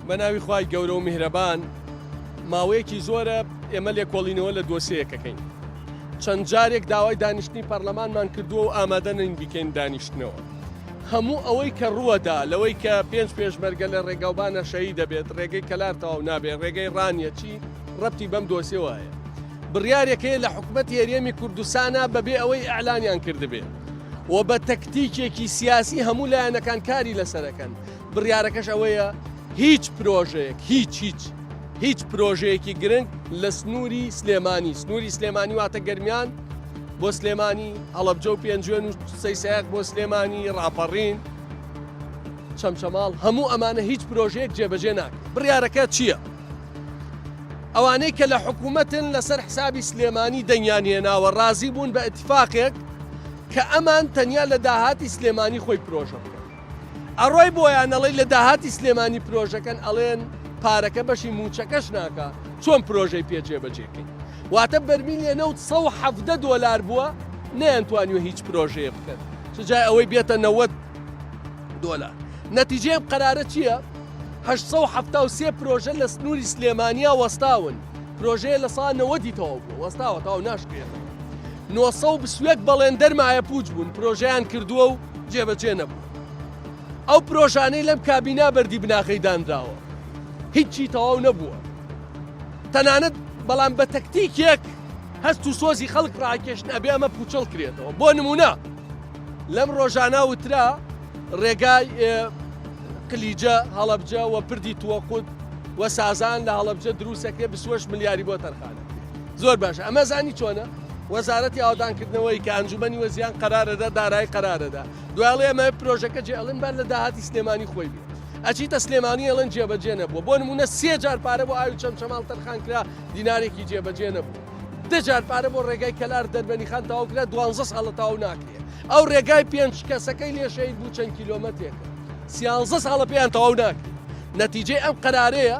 بە ناوی خوای گەورە و میهرەبان ماوەیەکی زۆرە ئێمە لێکۆڵینەوە لە دۆسیەیەکەکەین چەند جارێک داوای دانیشتنی پەرلەمانمان کردووە و ئامادە نین بیکەین دانیشتنەوە هەموو ئەوەی کە ڕووەدا لەوەی کە پێنج پێشمەرگە لە ڕێگاوبانە شەهید دەبێت ڕێگەی کەلار تەواو نابێت ڕێگەی ڕانیە چی ڕەبتی بەم دۆسیەوە هەیە بڕیارێک هەیە لە حکومەتی هەرێمی کوردستانە بەبێ ئەوەی ئیعلانیان کردبێ و بە تەکتیکێکی سیاسی هەموو لایەنەکان کاری لەسەرەکەن بڕیارەکەش ئەوەیە هیچ پرۆژەیەک هیچ هیچ هیچ پرۆژەیەکی گرنگ لە سنووری سلێمانی سنووری سلێمانی واتە گەرمیان بۆ سلێمانی هەڵەبجە و پێنجوێن و سەیسەیەک بۆ سلێمانی ڕاپەڕین چەمچەماڵ هەموو ئەمانە هیچ پرۆژەیەک جێبەجێ ناکرێت بڕیارەکە چییە؟ ئەوانەی کە لە حکوومەتن لەسەر حسابی سلێمانی دەنگیان هێناوە ڕازی بوون بە ئیتفاقێک کە ئەمان تەنیا لە داهاتی سلێمانی خۆی پرۆژە بکەن ئەڕۆی بۆیان ئەڵێی لە داهاتی سلێمانی پرۆژەکەن ئەڵێن پارەکە بەشی موچەکەش ناکا چۆن پرۆژەی پێ جێبەجێکەین واتە بەرمیلێ نەوت 117 دۆلار بووە نەیانتوانیوە هیچ پرۆژەیە بکەن چ جای ئەوەی بێتە 90 دۆلار نەتیجەی ئەم قەرارە چییە؟ 873 پرۆژە لە سنووری سلێمانیا وەستاون پرۆژەیە لە سا نەوەدی تەواو بووە وەستاوە تەواو ناشکرێتەوە 921 بەڵێندەر مایە پووچ بوون پرۆژەیان کردووە و جێبەجێ نەبوو. ئەو پرۆژانەی لەم کابینا بەردی بناغەی دانراوە هیچی تەواو نەبووە. تەنانەت بەڵام بە تەکتیکێک هەست و سۆزی خەڵک ڕاکێشن ئەبێ ئەمە پوچەڵ کرێتەوە. بۆ نمونە لەم ڕۆژانە وترا ڕێگای قلیجە هەڵەبجە و پردی توەقوت و سازان لە هەڵەبجە دروستەکرێ 28 ملیاری بۆ تەرخانە. زۆر باشە ئەمە زانی چۆنە؟ وەزارەتی ئاوەدانکردنەوەی کە ئەنجومەنی وەزیران قەرارەدا دارایی قەرارەدا دوای ئەڵێ ئەمە پرۆژەکە جێ ئەڵێن بار لە داهاتی سلێمانی خۆی بێ ئەچیتە سلێمانی ئەڵێن جێبەجێ نەبووە بۆ نمونە سێ جار پارە بۆ ئاوی چەمچەماڵ تەرخان کرا دینارێکی جێبەجێ نەبوو دە جار پارە بۆ ڕێگای کەلار دەربەنی خان تەواو کرا دوانزە ساڵە تەواو ناکرێ ئەو ڕێگای پێنج کەسەکەی لێ شەهید بوو چەند کیلۆمەترێکە سیانزە ساڵە پێیان تەواو ناکرێ نەتیجەی ئەم قەرارەیە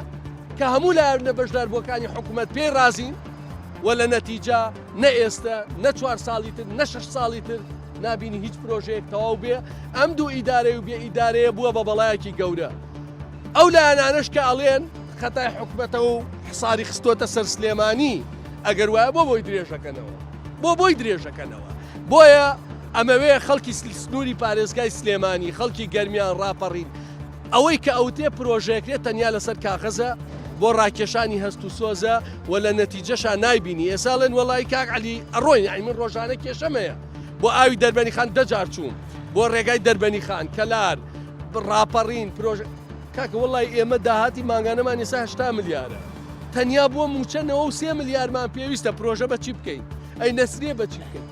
کە هەموو لایەنە بەشداربووەکانی حکوومەت پێی ڕازین و لە نەتیجە نە ئێستە نە چوار ساڵی تر نە شەش ساڵی تر نابینی هیچ پرۆژەیەک تەواو بێ ئەم دوو ئیدارەی و بێ ئیدارەیە بووە بە بەڵایەکی گەورە ئەو لایەنانەش کە ئەڵێن خەتای حکومەتە و حساری خستۆتە سەر سلێمانی ئەگەر وایە بۆ بۆی درێژەکەنەوە بۆ بۆی درێژەکەنەوە بۆیە ئەمەوێ خەڵکی سنووری پارێزگای سلێمانی خەڵکی گەرمیان ڕاپەڕین ئەوەی کە ئەوترێ پرۆژەکرێ تەنیا لەسەر کاغەزە بۆ ڕاکێشانی هەست و سۆزە و لە نەتیجەشا نایبینی ئێسا ئەڵێن وەڵی کاک عەلی ئەڕۆین یانی من ڕۆژانە کێشەم هەیە بۆ ئاوی دەربەنی خان دە جار چووم بۆ ڕێگای دەربەنی خان کەلار ڕاپەڕین پرۆژە کاکە وەڵی ئێمە داهاتی مانگانەمان ئێستا هەشتا ملیارە تەنیا بۆ موچە 93 ملیارمان پێویستە پرۆژە بە چی بکەین ئەی نەسریە بە چی بکەین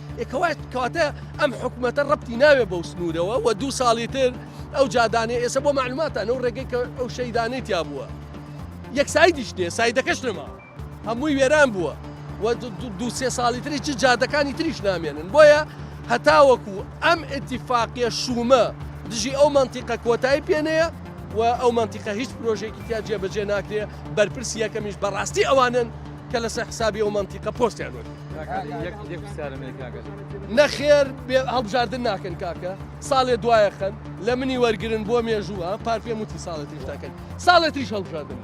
کەواتە ئەم حکومەتە ڕەبتی ناوێ بەو سنوورەوە و دوو ساڵی تر ئەو جادانەی ئێستا بۆ معلوماتان ئەو ڕێگەی کە ئەو شەیدانەی تیا بووە یەک سایدیش نییە سایدەکەش نەماوە هەمووی وێران بووە و دوو سێ ساڵی تری چ جادەکانی تریش نامێنن بۆیە هەتاوەکو ئەم ئیتیفاقیە شوومە دژی ئەو مەنتیقە کۆتایی پێنەیە و ئەو مەنتیقە هیچ پرۆژێکی تیا جێبەجێ ناکرێ بەرپرسی یەکەمیش بەڕاستی ئەوانن کە لەسەر حسابی ئەو مەنتیقە پۆستیان وەرگرت. نەخێر هەڵبژاردن ناکەن کاکە ساڵێ دوایە خەن لە منی وەرگن بۆ مێژووە پار پێم وتی ساڵێ تریش ناکەن ساڵێ تریش هەڵبژاردن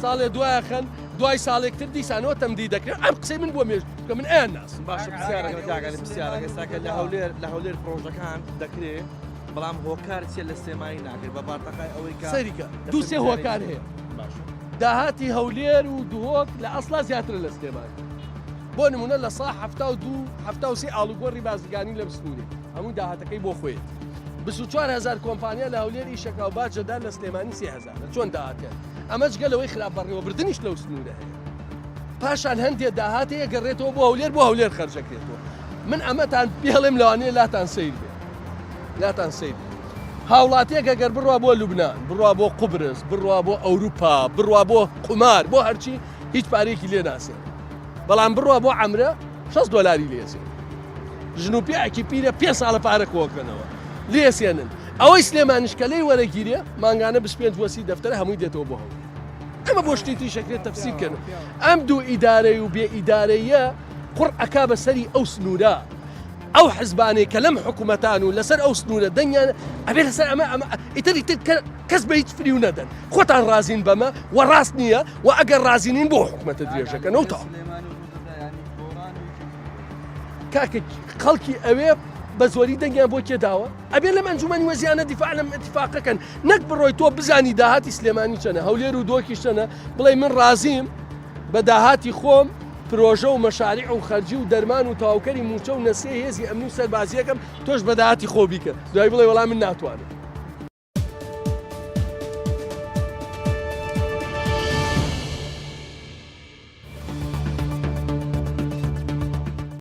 ساڵێ دوایە خەن دوای ساڵێکتر دیسانەوە تەمدی دەکرێت ئەم قسەی من بۆ مێژ کە من ئەیان ناسم باشە پرسیارەکە کاکە پرسیارەکە ئێستا کە لە هەولێر لە هەولێر پرۆژەکان دەکرێ بەڵام هۆکار چیە لە سلێمانی ناکرێت بە بارتەقای ئەوەی کە سەریکە دوو سێ هۆکار هەیە داهاتی هەولێر و دهۆک لە ئەسڵا زیاترە لە سلێمانی بۆ نمونە لە سا 72 73 ئاڵوگۆڕی بازرگانی لەم سنوورێ هەموو داهاتەکەی بۆ خۆیەتی 24000 کۆمپانیا لە هەولێر ئیشەکا و باجەدا لە سلێمانی 3000 چۆن داهاتیان ئەمە جگە لەوەی خراپ بەڕێوەبردنیش لەو سنوورە هەیە پاشان هەندێ داهات هەیە گەڕێتەوە بۆ هەولێر بۆ هەولێر خەرجەکرێتەوە من ئەمەتان پێڵێم لەوانەیە لاتان سەیر بێ لاتان سەیر بێ هاوڵاتیەک ئەگەر بڕوا بۆ لوبناان بڕوا بۆ قوبرس بڕوا بۆ ئەوروپا بڕوا بۆ قومار بۆ هەرچی هیچ پارێکی لێ ناسێن بەڵام بڕوا بۆ عەمرە 6 دۆلاری لێسێن ژن و پیاکی پیرە پێ ساڵە پارە کۆکەنەوە لێسێنن ئەوەی سلێمانیش کە لێی وەرەگیرێ مانگانە 25 وەسی دەفتەرە هەمووی دێتەوە بۆ هەولێر ئەمە بۆ شتی تریش ئەکرێت تەفسیر کەن ئەم دوو ئیدارەی و بێ ئیدارەیە قڕ ئەکا بە سەری ئەو سنوورە. ئەو حزبانەی کە لەم حکوومەتان و لەسەر ئەو سنوورە دەنگیان ئەبێ لەسەر ئەمە ئەمە ئیتر ئیتر کەس بە هیچ فریو نەدەن خۆتان ڕازین بەمە و ڕاست نییە و ئەگەر ڕازینین بۆ حکوومەتە درێژەکەنەوە تا کاکە خەڵکی ئەوێ بە زۆری دەنگیان بۆ کێ داوە ئەبێ لەم ئەنجومەنی وەزیانە دیفاع لەم ئیتفاقەکەن نەک بڕۆی تۆ بزانی داهاتی سلێمانی چەنە هەولێر و دۆکیش چەنە بڵێ من ڕازیم بە داهاتی خۆم پرۆژە و مەشاریع و خەرجی و دەرمان و تەواوکەری موچە و نەسیە هێزی ئەمنی و سەربازیەکەم تۆش بە داهاتی خۆ بیکە دوای بڵێ وەڵام من ناتوانم.